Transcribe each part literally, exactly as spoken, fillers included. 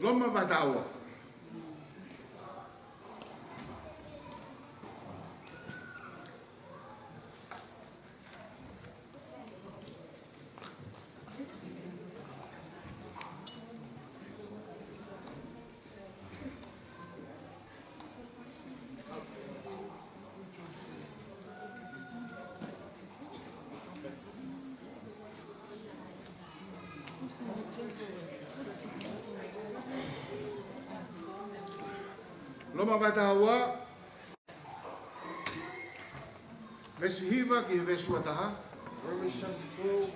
Loma vahe taha ua. Loma vahe taha ua. Veesi hiva ki he veesi ua taha. Romans chapter twelve.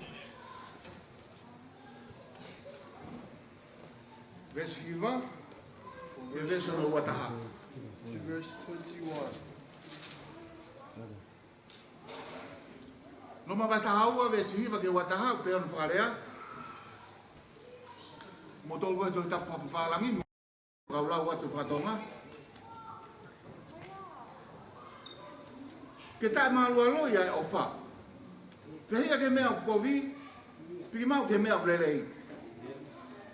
Veesi hiva ki he veesi ua taha. To verse twenty-one. Loma vahe taha ua, veesi hiva ki he ua taha, pea ʻoku fakalea. Mou toʻo ko e Tohi Tapu fakapapālangi, mo kau lau atu fakatonga. Ke taʻemālualoi ʻa e ʻofa. Fehiʻa ki he meʻa ʻoku kovi, piki maʻu ki he meʻa ʻoku lelei.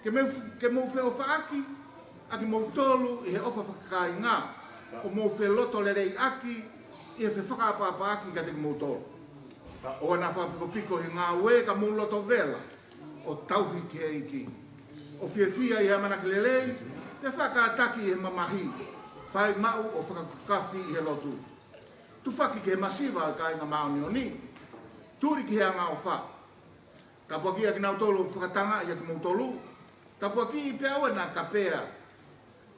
Ke mou, ke mou feʻofaʻaki ʻa kimoutolu ʻi he ʻofa fakakāinga, ʻo mou felotoleleiʻaki ʻi he fefakaʻapaʻapaʻaki kiate kimoutolu. ʻOua naʻa fakapikopiko ʻi he ngāue, ka mou loto vela ʻo tauhi ki he ʻEiki, ʻo fiefia ʻi he ʻamanaki lelei, pea faʻa kātaki ʻi he mamahi, fai maʻu ʻo fakakafi ʻi he lotu. Tufaki ki he masiva ʻa e kāinga māʻoniʻoni, tuli ki he angaʻofa. Tāpuakiʻi ʻa kinautolu ʻoku fakatangaʻi ʻa kimoutolu, tāpuakiʻi pea ʻoua naʻa kapea.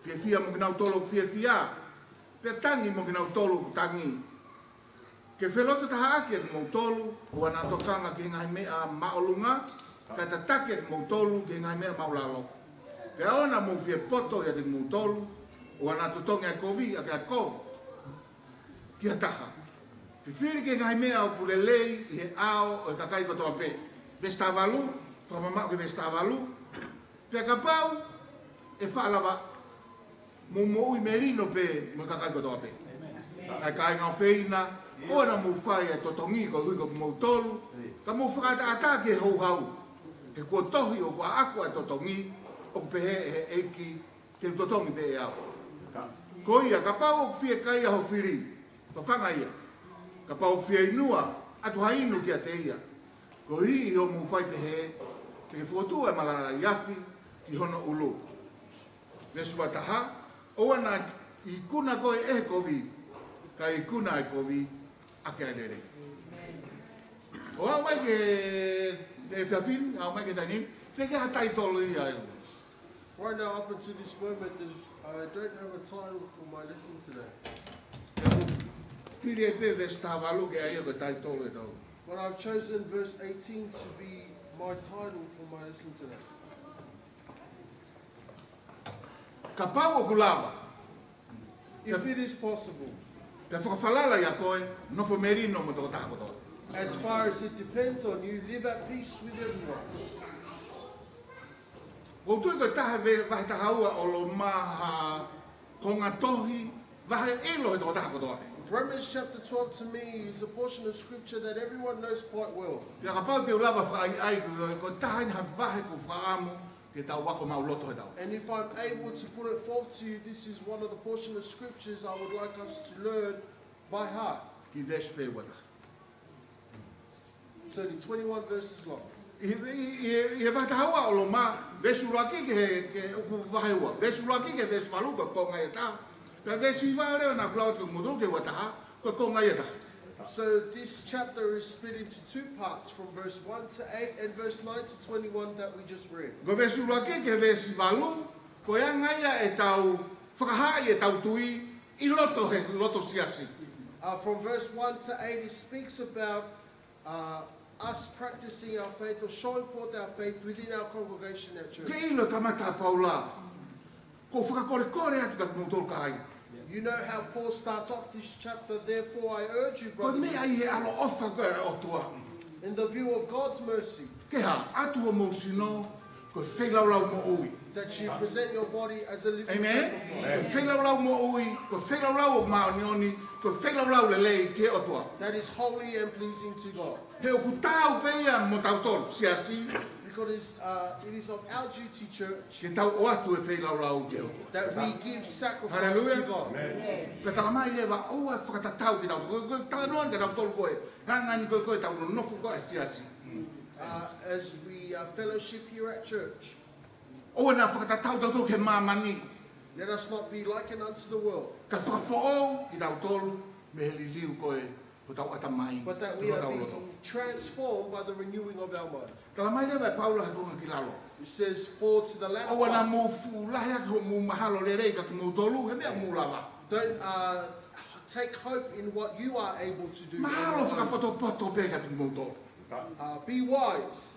Fiefia mo kinautolu ʻoku fiefia, pea tangi mo kinautolu ʻoku tangi. Ke felototahaʻaki ʻa kimoutolu, ʻoua naʻa tokanga ki he ngaahi meʻa māʻolunga, kae tataki ʻa kimoutolu ki he ngaahi meʻa māʻulalo. Pea ʻoua naʻa mou fie poto ʻiate kimoutolu, ʻoua naʻa totongi ʻa e kovi ʻaki ʻa e kovi ki ha taha. Fifili ki he ngaahi meʻa ʻoku lelei ʻi he ʻao ʻo e kakai kotoa pē. Veesi taha valu, fakamamaʻu ki he veesi taha valu. Pea kapau ʻe faʻa lava, mou moʻui melino pē mo e kakai kotoa pē. ʻA e kāinga ʻofeina, ʻoua naʻa mou fai ʻa e totongi koeʻuhi ko kimoutolu, ka mou fakaʻataʻatā ki he houhau. He kuo tohi, ʻoku ʻaʻaku ʻa e totongi, ʻoku pehē ʻe he ʻEiki, te u totongi pē ʻe au. Ko ia, kapau ʻoku fiekaia ho fili, fafanga ia. Kapau ʻoku fieinua, ʻatu ha inu kiate ia. Koeʻuhi ʻi hoʻomou fai pehē, te ke fokotuʻu ʻa e malala ʻi afi ki hono ʻulu. Veesi ua taha, ʻoua naʻa ikuna koe ʻe he kovi, ka ikuna ʻa e kovi ʻaki ʻa e lelei. ʻO aʻu mai ki he, ki he efiafi ni, aʻu mai ki he taimi ni, teʻeki ha taitolo ia ʻe ua. Right now, up until this moment, there's, I don't have a title for my lesson today. Fili ai pē veesi taha valu ke ʻai ia ko e taitolo ʻetau. But I've chosen verse eighteen to be my title for my lesson today. Kapau ʻoku lava. If it is possible. Pea fakafalala ʻia koe, nofo melino mo e tokotaha kotoa. As far as it depends on you, live at peace with everyone. ʻOku ou tui ko e taha ve-, vahe taha ua ʻo Loma ha konga tohi, vahe ʻilo he tokotaha kotoa. Romans chapter twelve to me is a portion of scripture that everyone knows quite well. Pea kapau te u lava fakaʻaiʻai, ko e taha eni ha vahe ʻoku ou fakaʻamu ke tau ako maʻuloto he taʻu. And if I'm able to put it forth to you, this is one of the portion of scriptures I would like us to learn by heart. Ki he veesi pē ua taha. It's only twenty-one verses long. ʻI, ʻi, ʻi, ʻi he vahe taha ua ʻo Loma, veesi ʻuluaki ki he, ki he ʻoku vahe ua. Veesi ʻuluaki ki he veesi valu ko e konga ʻe taha. Pea veesi hiva leva naʻa ku lau atu ki he motu ki he ua taha, ko e konga ʻe taha. So this chapter is split into two parts, from verse one to eight and verse nine to twenty-one that we just read. Ko e veesi ʻuluaki ki he veesi valu, ko e anga ia ʻetau fakahaaʻi ʻetau tui ʻi loto he, loto siasi. Uh, from verse one to eight, it speaks about, uh, us practicing our faith or showing forth our faith within our congregation, our church. Ke ʻilo e kamata ʻa Paula, ʻoku ou fakakolekole atu kiate kimoutolu kāinga. You know how Paul starts off this chapter, "Therefore I urge you, brothers and sisters, in the view of God's mercy, ke hā, ʻatu homou sino ko e feilaulau moʻui." That you present your body as a living sacrifice. Amen. Ko e feilaulau moʻui, ko e feilaulau ʻoku māʻoniʻoni, ko e feilaulau lelei ki he ʻOtua. That is holy and pleasing to God. He ʻoku taau pē ia mo tautolu, siasi. God is, uh, it is of our duty, church, ke tau ʻoatu e feilaulau ki he ʻOtua. That we give sacrifice Hallelujah. To God. Amen. Ka talamai leva ʻoua ʻe fakatatau kitautolu. Ko, ko e talanoa ni kia tautolu ko ē. Hangē ko ē ko ē ʻetau nonofo ko ē he siasi. Uh, as we, uh, fellowship here at church, ʻoua naʻa fakatatau tautolu ki he māmani. Let us not be likened unto the world. Ka fakafoʻou kitautolu mei he liliu ko ē hotau ʻatamai, But that we are being transformed by the renewing of our mind. Talamai leva ʻe Paula he konga ki lalo. It says, "For to the latter part, ʻoua naʻa mou fuʻu lahi ʻaki hoʻomou mahalo lelei kia kimoutolu, he meʻa ʻoku mou lava. Don't, uh, take hope in what you are able to do." Mahalo fakapotopoto pē kia kimoutolu. Uh, be wise.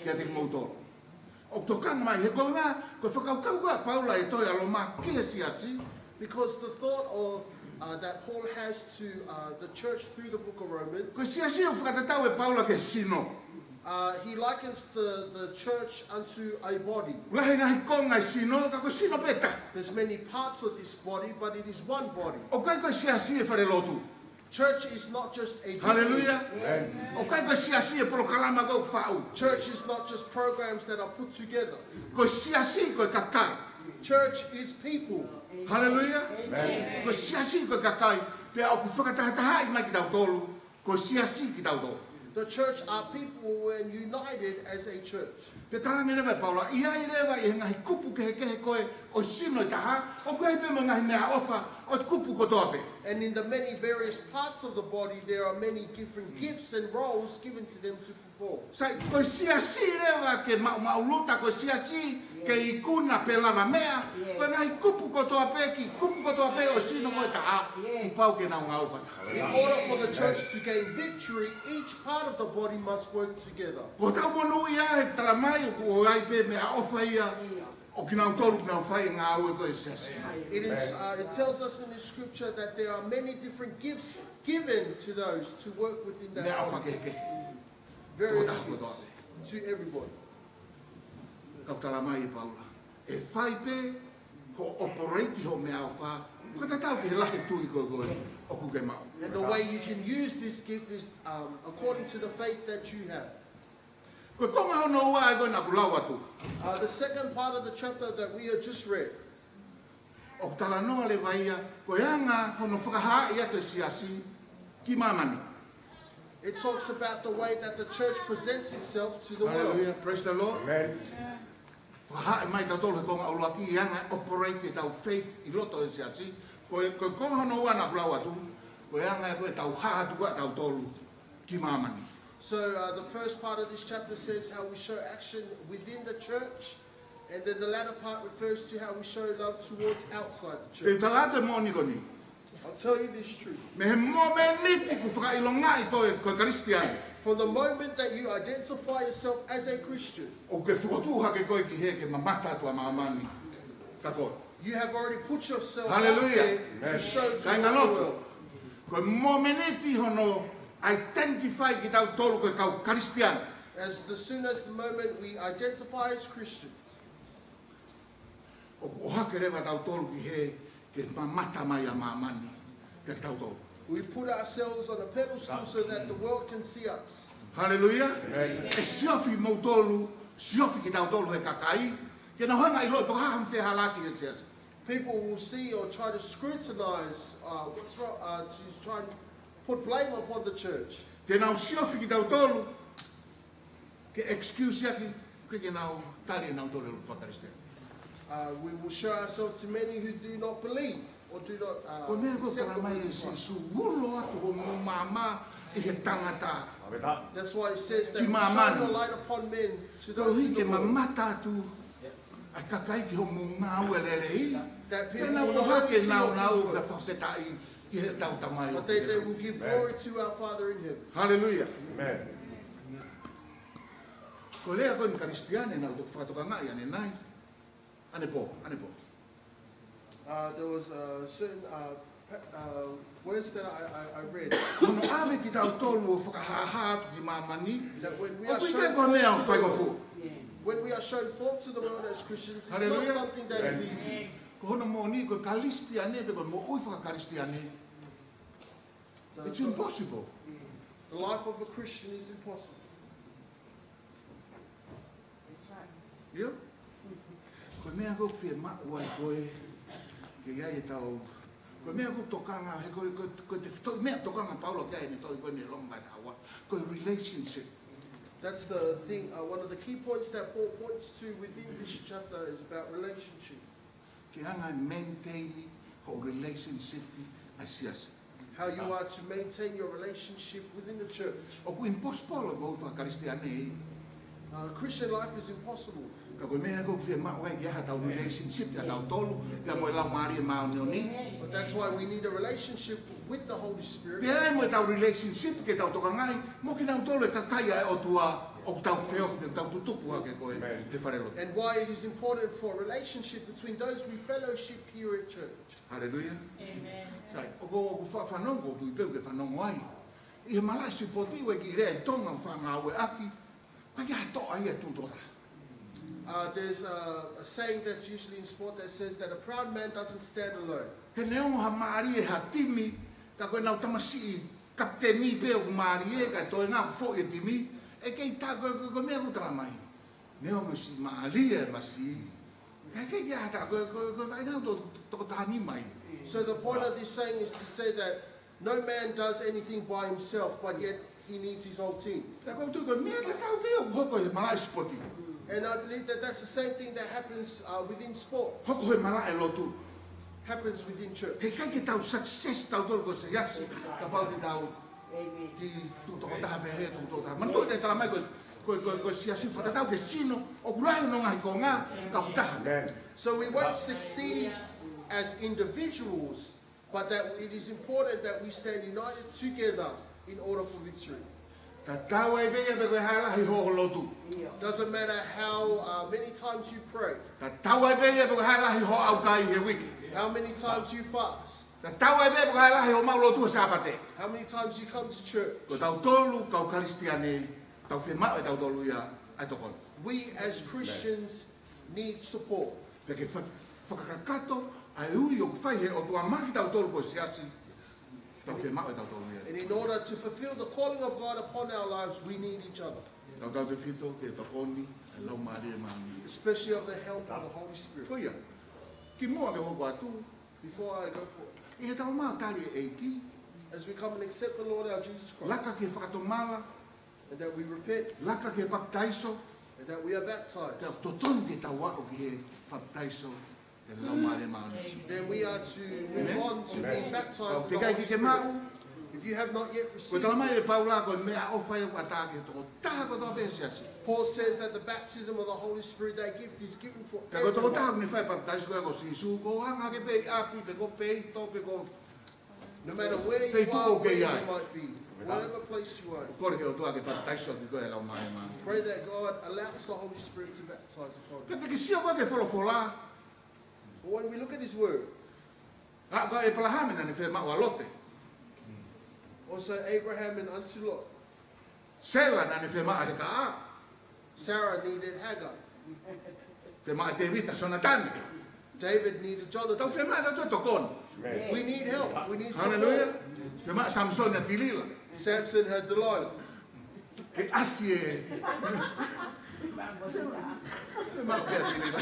Kia kimoutolu. ʻOku tokanga mai he konga, ko e fakakaukau ko ē ʻa Paula ʻi he tohi ʻa Loma ki he siasi. Because the thought of, uh, that Paul has to, uh, the church through the book of Romans, Ko e siasi ʻoku fakatatau ʻe Paula ki he sino. Uh, he likens the, the church unto a body. Lahi e ngaahi konga ʻo e sino, ka ko e sino pē taha. There's many parts of this body, but it is one body. ʻOku ʻikai ko e siasi ʻa e falelotu. Church is not just a building. Hallelujah. Amen. ʻOku ʻikai ko e siasi ʻa e polokalama ʻoku faʻu. Church is not just programs that are put together. Ko e siasi ko e kakai. Church is people. Hallelujah. Amen. Ko e siasi ko e kakai. Pea ʻoku fakatahatahaʻi mai kitautolu. Ko e siasi kitautolu. The church are people and united as a church. Pea talaange leva ʻe Paula, ʻi ai leva ʻi he ngaahi kupu kehekehe ko ē ʻo e sino ʻe taha, ʻoku ʻi ai pē mo e ngaahi meʻaʻofa ʻo e kupu kotoa pē. And in the many various parts of the body, there are many different gifts and roles given to them to perform. Sai, ko e siasi leva ke maʻumaʻuluta, ko e siasi ke ikuna pe lavameʻa, ko e ngaahi kupu kotoa pē, kiʻi kupu kotoa pē ʻo e sino ko ē ʻe taha, kuo pau ke nau ngāue fakataha. In order for the church to gain victory, each part of the body must work together. Ko hotau monūʻia he talamai ʻoku ʻi ai pē meʻaʻofa ia ʻo kinautolu ʻoku nau fai e ngāue ko ē ʻa e siasi. It is, uh, it tells us in the scripture that there are many different gifts given to those to work within that body. Meʻaʻofa kehekehe. Various gifts to everybody. Ka ʻoku talamai ʻe Paula, ʻe fai pē hoʻo operate hoʻo meʻaʻofa, fakatatau ki he lahi e tui ko ē ʻoku ke maʻu. And the way you can use this gift is, um, according to the faith that you have. Ko e konga hono ua ʻa ia ko ē naʻa ku lau atu. Uh, the second part of the chapter that we have just read. ʻOku talanoa leva ia, ko e anga hono fakahaaʻi atu e siasi ki māmani. It talks about the way that the church presents itself to the world. Hallelujah. Praise the Lord. Amen. Fakahaaʻi mai tautolu he konga ʻuluaki e anga e operate ʻetau faith ʻi loto he siasi. Ko e, ko e konga hono ua naʻa ku lau atu, ko e anga ko ē ʻetau hā atu ʻa tautolu ki māmani. So, uh, the first part of this chapter says how we show action within the church, and then the latter part refers to how we show love towards outside the church. Te u tala atu e moʻoni ko eni. I'll tell you this truth. Mei he momeniti kuo fakaʻilongaʻi koe ko e Kalisitiane, From the moment that you identify yourself as a Christian, ʻoku ke fokotuʻu hake koe ki hē ke mamata atu ʻa māmani kia koe. You have already put yourself out there to show to the world. Hallelujah. Amen. Kāinga lotu, ko e momeniti hono identify kitautolu ko e kau Kalisitiane, as the soon as the moment we identify as Christians, ʻoku ʻohake leva tautolu ki hē ke mamata mai ʻa māmani kia tautolu. We put ourselves on a pedestal so that the world can see us. Hallelujah. Amen. ʻE siofi moutolu, siofi kitautolu he kakai, ke nau hanga ʻo ʻiloʻi pe ko e hā haʻamo fehālaaki he siasi. People will see or try to scrutinize, uh, what's wrong, uh, to try and put blame upon the church. Te nau siofi kitautolu ke excuse ʻaki, ke ke nau tali ʻe nautolu e lotu faka-Kalisitiane. Uh, we will show ourselves to many who do not believe or do not, uh, accept the words of God. Ko e meʻa ko ē ʻoku talamai ʻe Sīsū, ulo atu hoʻomou maama ʻi he tangata ki māmani. That's why it says that we shine the light upon men to those in the world. Koeʻuhi ke mamata atu ʻa e kakai ki hoʻomou ngāue lelei. That people will look and see your good works. Pea nau ʻohake ʻa e nāunau pea fakafetaʻi ki heʻetau Tamai ʻoku ʻi he langi. But they, they will give glory to our Father in heaven. Hallelujah. Amen. Ko e lea ko eni Kalisitiane naʻa ku toki fakatokangaʻi ʻanenai. ʻAnepō, ʻanepō. Uh, there was a certain, uh, pa-, uh, words that I, I, I read. Hono ʻave kitautolu ʻo fakahāhā atu ki māmani, ʻoku ʻikai ko ha meʻa faingofua. That when we are shown forth to the world, when we are shown forth to the world as Christians, it's not something that is easy. Hallelujah. Ko hono moʻoni ko e Kalisitiane pe ko e moʻui faka-Kalisitiane, it's impossible. The, the, the life of a Christian is impossible. Io? Ko e meʻa ʻoku ou fiemaʻu ai ko ē ke ʻi ai ʻetau, ko e meʻa ʻoku ou tokanga, he ko e, ko e, ko e toʻi meʻa tokanga ʻa Paula ki ai ʻene tohi ko eni ʻi Loma vahe taha ua, ko e relationship. That's the thing, uh, one of the key points that Paul points to within this chapter is about relationship. Ke anga e maintain hoʻo relationship ʻa e siasi. How you are to maintain your relationship within the church. ʻOku impossible ʻi he moʻui faka-Kalisitiane. Uh, Christian life is impossible. Ka ko e meʻa ʻoku ou fiemaʻu ai ke ʻi ai haʻatau relationship ʻatautolu pea mo e Laumālie Māʻoniʻoni. But that's why we need a relationship with the Holy Spirit. Pea mo ʻetau relationship ke tau tokangaʻi mo kinautolu e kakai ʻa e ʻOtua ʻoku tau feohi, ʻoku tau tutuku hake ko ē he falelotu. And why it is important for a relationship between those we fellowship here at church. Haleluia. Amen. Sai, ʻoku ou, ʻoku ou faʻa fanongo, ʻoku ou tui pē ʻoku ke fanongo ai. ʻI he malaʻe sipoti ʻoku ʻi ai e kiʻi lea ʻi Tonga ʻoku faʻa ngāueʻaki, ʻoku ʻikai ke ʻi ai ha toʻa ia ʻe tuʻu toko taha. Uh, there's a, a saying that's usually in sport that says that a proud man doesn't stand alone. He neongo ha mālie ha timi, ka ko ʻenau tamasiʻi kapiteni pē ʻoku mālie, kae toenga ʻoku foʻi e timi, ʻe kei tā ko, ko, ko e meʻa ʻoku tala mai. Neongo siʻi mālie e masiʻi, ka ʻe kei ʻi ai ha taha, ko, ko, ko e vaʻinga ʻo e to-, to-, tokotaha nima ia. So the point of this saying is to say that no man does anything by himself, but yet he needs his whole team. Ka ʻoku ou tui ko e meʻa tatau pē ʻoku hoko he malaʻe sipoti. And I believe that that's the same thing that happens, uh, within sport. Hoko he malaʻe lotu. Happens within church. He ʻikai ke tau success tautolu ko e siasi, kapau te tau kiʻi tuʻu toko taha pē he tuʻu toko taha. Manatuʻi ʻoku tala mai ko e, ko e, ko e, ko e siasi fakatatau ki he sino, ʻoku lahi hono ngaahi konga, ka ʻoku taha. Amen. So we won't succeed as individuals, but that it is important that we stand united together in order for victory. Tatau ai pē ia pe ko e hā e lahi hoʻo lotu. Doesn't matter how, uh, many times you pray, Tatau ai pē ia pe ko e hā e lahi hoʻo ʻaukai he uike. How many times you fast, Tatau ai pē pe ko e hā e lahi hoʻo maʻu lotu he Sāpate. How many times you come to church. Ko tautolu kau Kalisitiane, tau fiemaʻu ʻe tautolu ia ʻa e tokoni. We as Christians need support. Pea ke fa-, fakakakato ʻa e ui ʻoku fai he ʻOtua maʻa kitautolu ko e siasi, tau fiemaʻu ʻe tautolu ia. And in order to fulfill the calling of God upon our lives, we need each other. Tautautefito ke tokoni ʻa e Laumālie Māʻoniʻoni. Especially of the help of the Holy Spirit. Ko ia, kimuʻa ke u hoko atu, Before I go forward, ʻi heʻetau maʻu tali e ʻEiki, as we come and accept the Lord our Jesus Christ, laka ki he fakatomala, and that we repent, laka ki he papitaiso, and that we are baptized, pea totonu ke tau aʻu ki he papitaiso ʻo e Laumālie Māʻoniʻoni. Then we are to move on to being baptized in the Holy Spirit. Amen. Kapau ʻoku teʻeki ai ke ke maʻu, If you have not yet received, ko e tala mai ʻe Paula ko e meʻaʻofa ia ʻoku ʻatā ki he tokotaha kotoa pē he siasi. Paul says that the baptism of the Holy Spirit, that gift is given for everyone. Pea ko e tokotaha ʻoku ne fai papitaiso ko ia ko Sīsū, ko e hangē pē ʻi ʻapi, pe ko Peito, pe ko no matter where you are, where you might be, whatever place you are, kole ki he ʻOtua ke papitaiso ʻaki koe ʻe he Laumālie Māʻoniʻoni. Pray that God allows the Holy Spirit to baptize upon you. Pea te ke sio ko ē ki he folofola. But when we look at his word, ʻa, ko ʻĒpalahame naʻa ne fiemaʻu ʻa Lote. Also Abraham and unto Lot. Sela naʻa ne fiemaʻu ʻa Heka. Sarah needed Hagar. Fiemaʻu ʻa Tēvita ʻa Sonatane. David needed Jonathan. Tau fiemaʻu ʻe tautolu tokoni. Amen. We need help. We need support. Haleluia. Fiemaʻu ʻa Samisoni ʻa Tilila. Samson had Delilah. Ke ʻasi e. Fiemaʻu pē ʻa Tilila.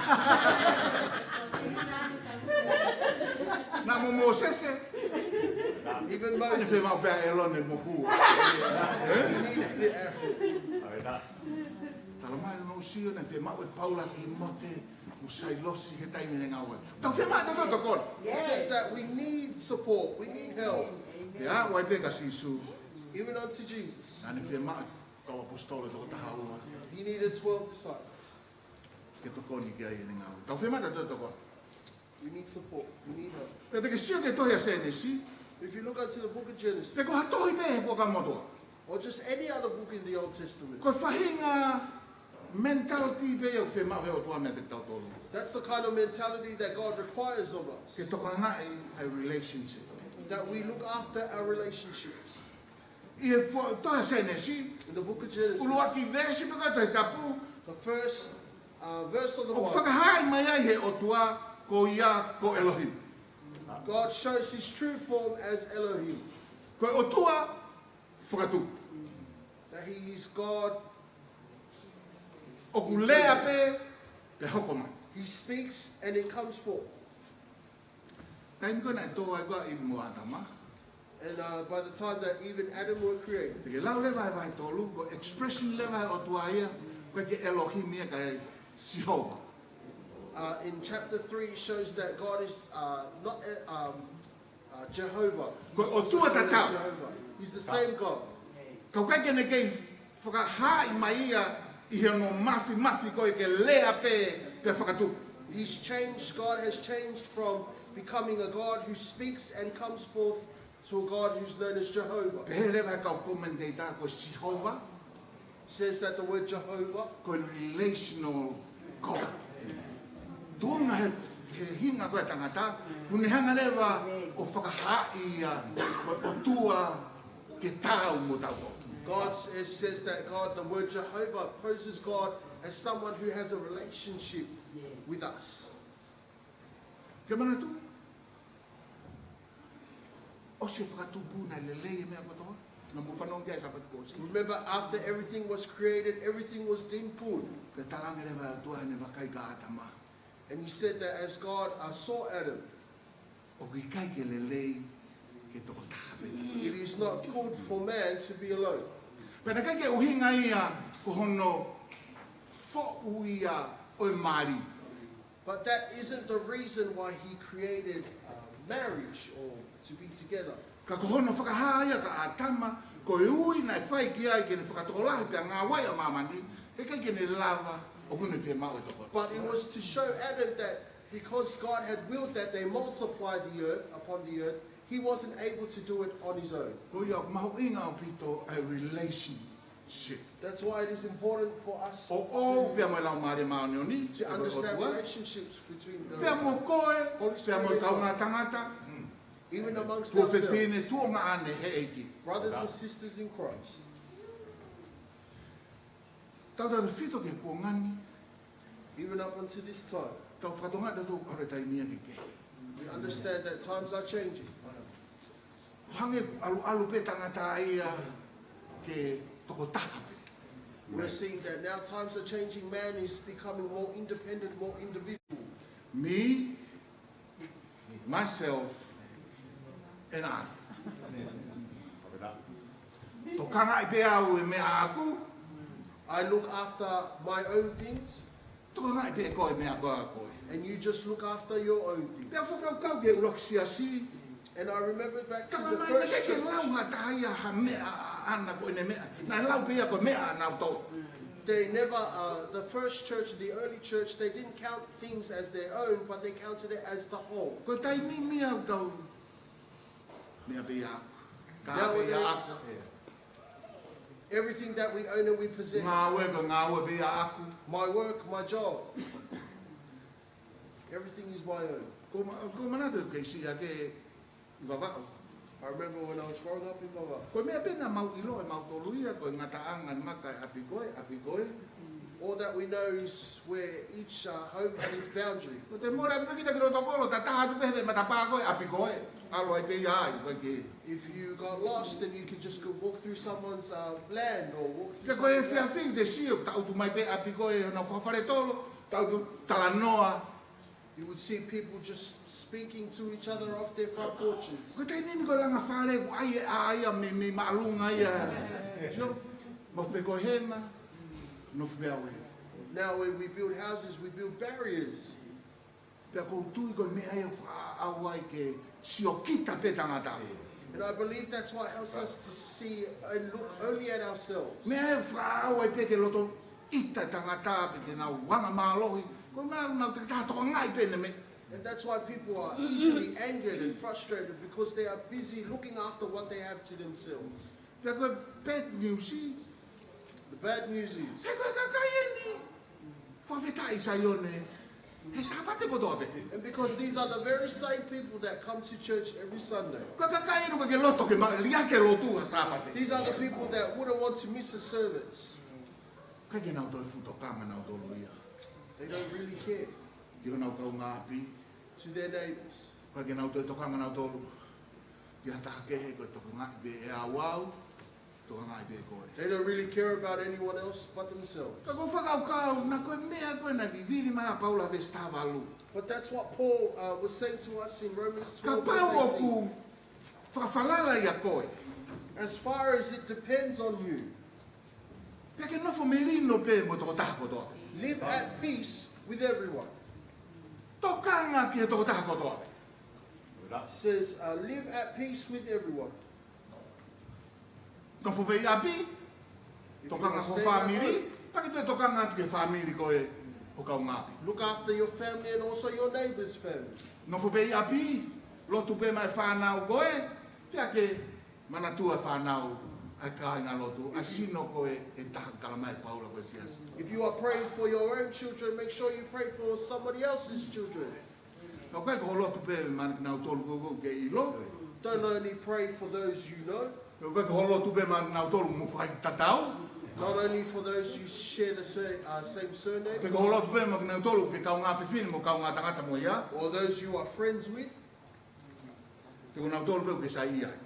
Naʻa mo Mōsese. Even Moses. Naʻa ne fiemaʻu pē ʻa ʻĒlone mo Hū. He needed the Aaron. Tala mai ʻoku ou sio naʻe fiemaʻu ʻe Paula ʻa Tīmote mo Sailosi he taimi ʻene ngāue. Tau fiemaʻu ʻe tautolu tokoni. It says that we need support, we need help. Pea ʻoku ʻi ai pē kia Sīsū. Even unto Jesus. Naʻa ne fiemaʻu kau ʻaposetolo ʻe toko taha ua. He needed twelve disciples. Ke tokoni ki ai ʻene ngāue. Tau fiemaʻu ʻe tautolu tokoni. We need support. We need help. Pea te ke sio ki he tohi ʻa Sēnesi. If you look unto the book of Genesis, pe ko ha tohi pē he Fuakava Motuʻa, or just any other book in the Old Testament, ko e faʻahinga mentality pē ia ʻoku fiemaʻu he ʻOtua meiate kitautolu. That's the kind of mentality that God requires of us. Ke tokangaʻi ʻa e relationship. That we look after our relationships. ʻI he fua-, tohi Sēnesi, in the book of Genesis, ʻuluaki veesi pē ko e Tohi Tapu, the first, uh, verse of the Bible, ʻoku fakahā mai ai he ʻOtua ko ia ko Elohim. God shows his true form as Elohim. Ko e ʻOtua fakatupu. That he is God. ʻOku lea pē, Pea hoko mai. He speaks and it comes forth. Taimi ko ē naʻe tō ai ko ē ʻa ʻIvi mo ʻĀtama. And uh, by the time that Eve and Adam were created, Te ke lau leva e vahe tolu, ko e expression leva ʻa e ʻOtua ia, ko e ke Elohim ia kae Sihova. uh, in chapter three, it shows that God is uh, not uh, um, uh, Jehovah. Ko e ʻOtua tatau. Jehovah. He's the same God. Ka ʻoku ʻikai ke ne kei fakahaaʻi mai ia ʻi hono mafimafi ko ē ke lea pē pea fakatupu. He's changed, God has changed from becoming a God who speaks and comes forth to a God who's known as Jehovah. Pehē leva ʻe he kau commentator ko e Sihova, Says that the word Jehovah ko e relational God. Tuʻunga he, he hinga ko ē ʻa e tangata, ʻoku ne hanga leva ʻo fakahaaʻi ia ko e ʻOtua ke tau mo tautolu. God s- says that God, the word Jehovah, poses God as someone who has a relationship with us. Ke manatu, ʻosi e fakatupu naʻe lelei e meʻa kotoa, naʻa mou fanongo ki ai Sāpate kuo ʻosi. Remember, after everything was created, everything was deemed good. Pea talaange leva ʻe he ʻOtua heʻene vakai kia ʻĀtama, And he said that as God uh, saw Adam, ʻoku ʻikai ke lelei ke toko taha pē. it is not good for man to be alone. Pea naʻe ʻikai ke ʻuhinga ia ko hono foʻu ia ʻo e mali. But that isn't the reason why he created uh, marriage or to be together. Ka ko hono fakahā ia kia ʻĀtama, ko e ui naʻe fai ki ai ke ne fakatokolahi pea ngāueʻi ʻa māmani, heʻikai ke ne lava ʻoku ne fiemaʻu e toko. But it was to show Adam that because God had willed that they multiply the earth upon the earth, he wasn't able to do it on his own. Ko ia ʻoku mahuʻinga ʻaupito ʻa e relationship. That's why it is important for us ʻOʻou pea mo e Laumālie Māʻoniʻoni, to ʻa e understand ʻOtua, relationships between pea mo the koe, pea mo e kaungā tangata, even amongst tuʻa ourselves, fefine, tuʻa ngaahi ʻEiki. Brothers and sisters in Christ. Tautautefito ki he kuonga ni, Even up until this time, tau fakatokangaʻi tautolu ʻa e taimi ia ke kehe. We understand that times are changing. Hangē ʻalu ʻalu pē tangata ia ke toko taha pē. We're seeing that now times are changing. Man is becoming more independent, more individual. Me, myself, and I. Tokangaʻi pē au e meʻa ʻaʻaku. I look after my own things, Tokangaʻi pē koe e meʻa ko ē ʻaʻau. And you just look after your own things. Pea fakakaukau ki he ʻuluaki siasi. And I remember back to Tala the mai naʻe first ʻikai ke church. lau ha taha ia ha meʻa ʻaʻana ko ʻene meʻa. Naʻe lau pē ia ko e meʻa ʻanautolu. They never, uh, the first church, the early church, they didn't count things as their own, but they counted it as the whole. Ko e taimi ni ʻoku tau meʻa pē ia ʻaʻaku. Ka pē ia Nowadays, ʻaʻaku. Everything that we own and we possess. Ngāue ko e ngāue pē ia ʻaʻaku. My work, my job. Everything is my own. Ko ma-, ko manatu kei siʻi ake ʻi Vavaʻu. I remember when I was growing up in Vavaʻu. Ko e meʻa pē naʻa mau ʻilo ʻe mautolu ia, ko e ngataʻanga maka ʻe ʻapi ko ē, ʻapi ko ē. All that we know is where each uh, home had its boundary. Ko te mole atu kita ki loto kolo, ta taha atu pē he matapā ko ē, ʻapi ko ē. ʻAlu ai pē ia ai, ko e ke. If you got lost, then you could just go walk through someone's uh, land or walk through Pea ko e someone's house. fiafi te sio, ta utu mai pē ʻapi ko ē, na kua fale tolo, ta utu talanoa. You would see people just speaking to each other off their front porches. Ko e taimi ni ko e langa fale, ko ai e ʻā ia me, me māʻolunga ia. Sio, mau pē ko hena, no pē au e. Now, when we build houses, we build barriers. Pea ko u tui ko e meʻa ia ʻoku faʻa ʻai ke sio kita pē tangata. And I believe that's what helps us to see and look only at ourselves. Meʻa ia ʻoku faʻa ʻai pē ke loto ʻita tangata pē te nau anga mālohi. Ko e ngaahi nau te taha tokangaʻi pē ʻene meʻa. And that's why people are easily angered and frustrated, because they are busy looking after what they have to themselves. Pea ko e bad news, The bad news is, he ko e kakai eni. Fakafetaʻi Saione, he Sāpate kotoa pē. and because these are the very same people that come to church every Sunday. Ko e kakai eni ko e ke loto ke ma-, liʻaki e lotu ʻa e Sāpate. These are the people that wouldn't want to miss a service. ʻIkai ke nau toe fuʻu tokanga nautolu ia. They don't really care Ki honau kaungāʻapi. To their neighbors. ʻIkai ke nau toe tokanga nautolu ki ha taha kehe, ko e tokangaʻi pē ʻe au au. Tokangaʻi pē koe. They don't really care about anyone else but themselves. Ka ʻoku ou fakakaukau, naʻa ko e meʻa ko ē naʻe vivili mai ʻa Paula he veesi taha valu. But that's what Paul, uh, was saying to us in Romans twelve, verse eighteen. Kapau ʻoku fakafalala ʻia koe, as far as it depends on you, pea ke nofo melino pē mo e tokotaha kotoa. Live at peace with everyone. Tokanga ki he tokotaha kotoa. Says, uh, live at peace with everyone. Nofo pē ʻi ʻapi, if you tokanga are ki ho staying at fāmili, home, pea ke toe tokanga atu ki he fāmili ko ē ʻo ho kaungāʻapi. Look after your family and also your neighbor's family. Nofo pē ʻi ʻapi, lotu pē maʻa e fānau ko ē, pea ke manatua e fānau ʻa e kāingalotu, ʻa e sino ko ē ʻe taha, talamai ʻe Paula ko e siasi. If you are praying for your own children, make sure you pray for somebody else's children. ʻOku ʻikai ko hoʻo lotu pē maʻa kinautolu ʻoku ke ʻilo. Don't only pray for those you know. ʻOku ʻikai ko hoʻo lotu pē maʻa kinautolu ʻoku mou fakaikitatau. Not only for those you share the sur-, uh, same surname. ʻIkai ko hoʻo lotu pē maʻa kinautolu ʻoku ke kaungā fefine mo kaungā tangata mo ia. Or those you are friends with. Pe ko kinautolu pē ʻoku ke saiʻia ai.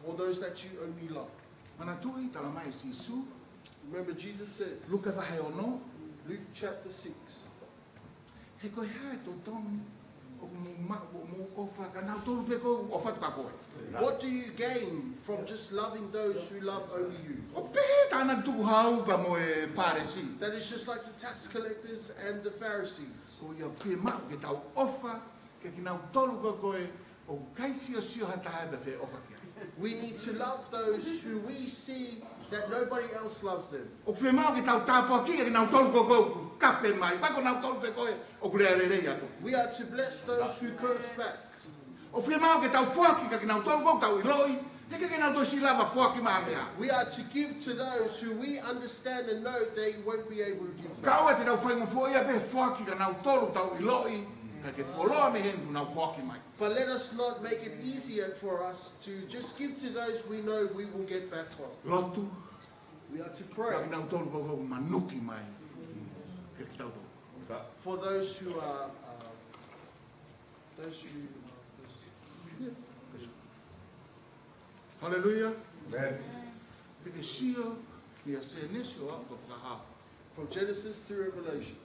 Or those that you only love. Manatuʻi, talamai ʻe Sīsū. Remember, Jesus says, Luke vahe ono, Luke chapter six. He ko e hā e totongi ʻoku mou ma-, ʻoku mou ʻofa kia kinautolu pē ʻoku ʻofa atu kia koe? What do you gain from just loving those who love only you? ʻOku pehē tāna tukuhau pea mo e Fālesi. That is just like the tax collectors and the Pharisees. Ko ia ʻoku fiemaʻu ke tau ʻofa kia kinautolu ko ē ko ē ʻoku ʻikai siosio ha taha pea feʻofa ki ai. We need to love those who we see that nobody else loves them. ʻOku fiemaʻu ke tau tāpuakiʻi kia kinautolu ko ē ʻoku kape mai, pea ko kinautolu pē ko ē ʻoku lea lelei atu. We are to bless those who curse back. ʻOku fiemaʻu ke tau foaki kia kinautolu ʻoku tau ʻiloʻi he ʻikai ke nau toe siʻi lava foaki mai ha meʻa. We are to give to those who we understand and know they won't be able to give back. Kae ʻoua te tau faingofua ia pē he foaki kia kinautolu ʻoku tau ʻiloʻi, kae ke fuoloa mei heni ʻoku nau foaki mai. But let us not make it easier for us to just give to those we know we will get back from. Lotu. We are to pray. Kia kinautolu ko ē ʻoku manuki mai kiate kitautolu. For those who are, uh, those who, uh, those Haleluia. Amen. Te ke sio mei Sēnesi ʻo aʻu ki he Fakahā. From Genesis to Revelation.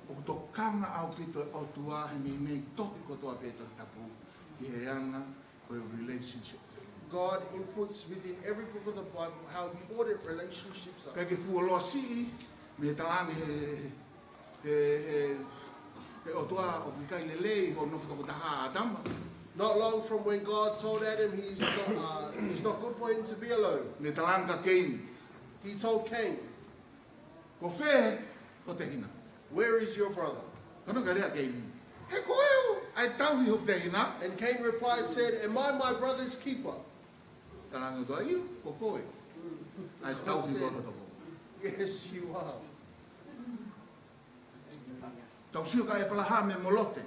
ʻOku tokanga ʻaupito e ʻOtua he meimei tohi kotoa pē Tohi Tapu ki he anga ko e relationship. God inputs within every book of the Bible how important relationships are. ʻIkai ke fuoloa siʻi mei he talaange he, he, he, he ʻOtua ʻoku ʻikai lelei hoʻo nofo toko taha ʻa ʻĀtama. Not long from when God told Adam he's not, uh, it's not good for him to be alone. Mei he talaange kia Keini. He told Cain, Ko fē ho tehina? Where is your brother? Fanongo ki he lea ʻa Keini. He ko au ʻa e tauhi hoku tehina. And Cain replied, said, am I my brother's keeper? Talaange ʻe he ʻOtua, ʻio, ko koe ʻa e tauhi hoku toko. Yes, you are. Tau sio kia ʻĒpalahame mo Lote.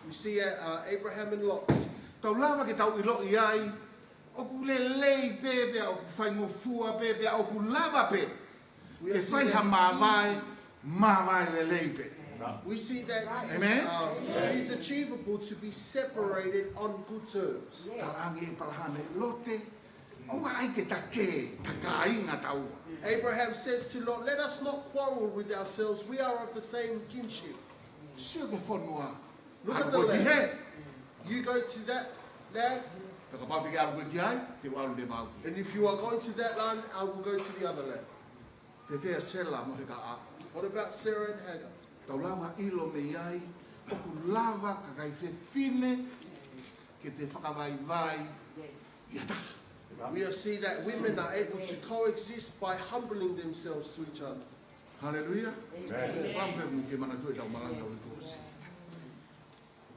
We see, uh, Abraham and Lot. Tau lava ke tau ʻiloʻi ai ʻoku lelei pē pea ʻoku faingofua pē pea ʻoku lava pē ke fai ha māvae, māvae lelei pē. We see that it is, Amen. Um, it is achievable to be separated on good terms. Talaange ʻe ʻĒpalahame, Lote, ʻoua ʻai ke ta kē, ta kāinga taua. Abraham says to Lot, let us not quarrel with ourselves. We are of the same kinship. Sio ki he fonua. Look at the land. ʻAlu koe ki hē. You go to that land. Pea kapau te ke ʻalu koe ki ai, te u ʻalu leva au ki hē. And if you are going to that land, I will go to the other land. Fēfē ʻa Sela mo Hekaʻa? What about Sarah and Hagar? Tau lava ʻilo mei ai ʻoku lava kakai fefine ke te fakavaivai ʻi ha taha. We are see that women are able to coexist by humbling themselves to each other. Haleluia. Amen. Pea mou manatuʻi ʻetau malanga ʻo e kuo ʻosi.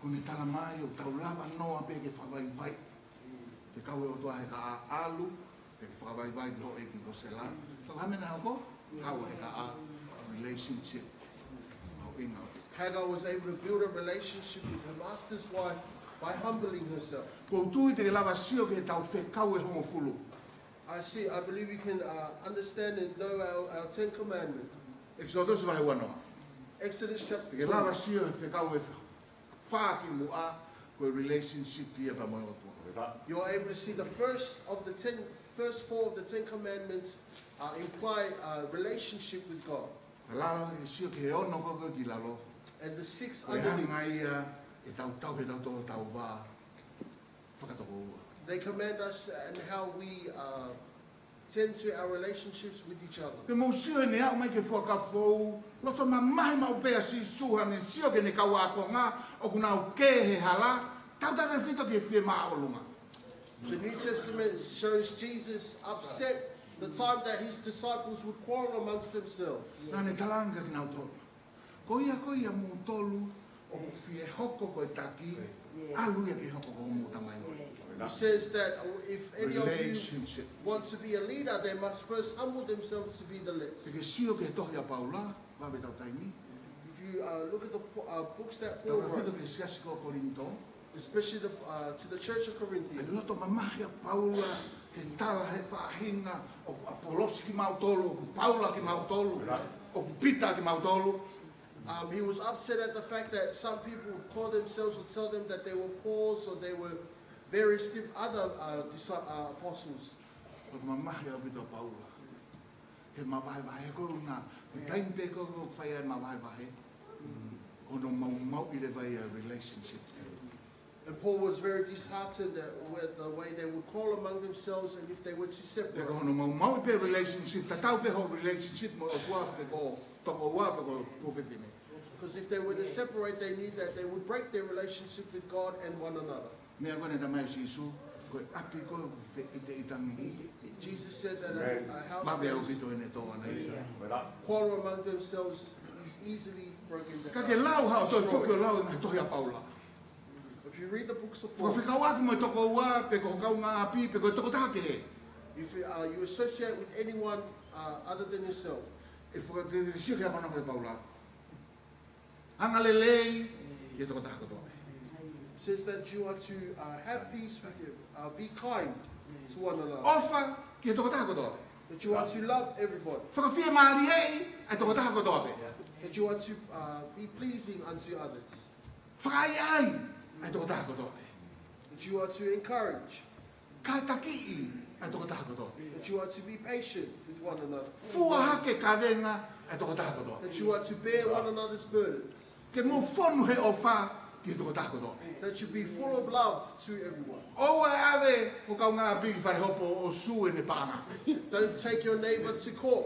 ʻOku ne talamai ʻoku tau lava noa pē ke fakavaivai. Fekau ʻe he ʻOtua Hekaʻa, ʻalu, pea ke fakavaivai ki ho ʻeiki ko Sela. Fakahamena hoko, haʻu ʻa Hekaʻa, relationship. Haʻu ʻi ngā. Hagar was able to build a relationship with her master's wife by humbling herself. ʻOku ou tui te ke lava sio ki heʻetau fekau ʻe hongofulu. I see, I believe you can, uh, understand and know our, our Ten Commandments. ʻEkisoto vahe uanoa. Exodus chapter ten. Te ke lava sio he fekau ʻe fā ki muʻa, ko e relationship ia pea mo e ʻOtua. You're able to see the first of the ten First four of the Ten Commandments uh, imply a relationship with God. Ka lalo e sio ki he ono ko ē ki lalo. And the six underneath, ko e anga ia e tau tau he tau tau tau vā fakatokoua. They command us and how we uh, tend to our relationships with each other. Te mou sio ʻene aʻu mai ki he Fuakava Foʻou, loto mamahi maʻu pē ʻa Sīsū heʻene sio ki heʻene kau ākonga ʻoku nau kē he hala, tautautefito ki he fie māʻolunga. The New Testament shows Jesus upset the time that his disciples would quarrel amongst themselves. Naʻa ne talaange kia kinautolu, ko ia ko ia moutolu ʻoku fie hoko ko e taki, ʻalu ia ke hoko ko hoʻomou tamai ʻo e lotu. He says that uh, if any of you want to be a leader, they must first humble themselves to be the less. Te ke sio ki he tohi ʻa Paula, vave ʻetau taimi. If you uh, look at the uh, books that Paul wrote, tautautefito ki he siasi ko Kolinitō, especially the, uh, to the church of Corinthians, ʻa e loto mamahi ʻa Paula he tala he faʻahinga ʻoku ʻApolosi kimautolu, ʻoku Paula kimautolu, ʻoku Pita kimautolu. Um, he was upset at the fact that some people would call themselves or tell them that they were Pauls or they were various diff- other uh, disi- uh, apostles. Loto mamahi ʻaupito ʻa Paula he mavahevahe ko ena, he taimi pē ko ē ʻoku fai ai e mavahevahe, ko hono maumauʻi leva ia e relationship. And Paul was very disheartened at with the way they would quarrel among themselves and if they were to separate. Pea ko hono maumauʻi pē e relationship, tatau pē hoʻo relationship mo e ʻOtua pe ko e tokoua pe ko e tuofefine. Because if they were to separate, they knew that they would break their relationship with God and one another. Meʻa ko ē naʻe talamai ʻe Sīsū, ko e ʻapi ko ē ʻoku feʻiteʻitangi, Jesus said that a, a house that is vave ʻaupito ʻene tō ʻana ʻi ai. Quarrel among themselves is easily broken down. Ka ke lau haʻo toe foki ʻo lau e ngaahi tohi ʻa Paula, if you read the books of Paul, fakafekauʻaki mo e tokoua, pe ko ho kaungāʻapi, pe ko e tokotaha kehe, if uh, you associate with anyone uh, other than yourself, ʻe faka- ke sio ki he akonaki ʻa Paula. Angalelei ki he tokotaha kotoa pē. Says that you are to uh, have peace with you, uh, be kind to one another. ʻOfa ki he tokotaha kotoa pē. That you are to love everybody. Fakafiemālieʻi e tokotaha kotoa pē. That you are to uh, be pleasing unto others. Fakaʻaiʻai e tokotaha kotoa pē. That you are to encourage. Kātakiʻi e tokotaha kotoa pē. That you are to be patient with one another. Fua hake kavenga e tokotaha kotoa pē. That you are to bear one another's burdens. Ke mou fonu he ʻofa ki he tokotaha kotoa pē. That you be full of love to everyone. ʻOua ʻe ʻave ho kaungāʻapi ki fale hopo ʻo sue ʻene paʻanga. Don't take your neighbor to court.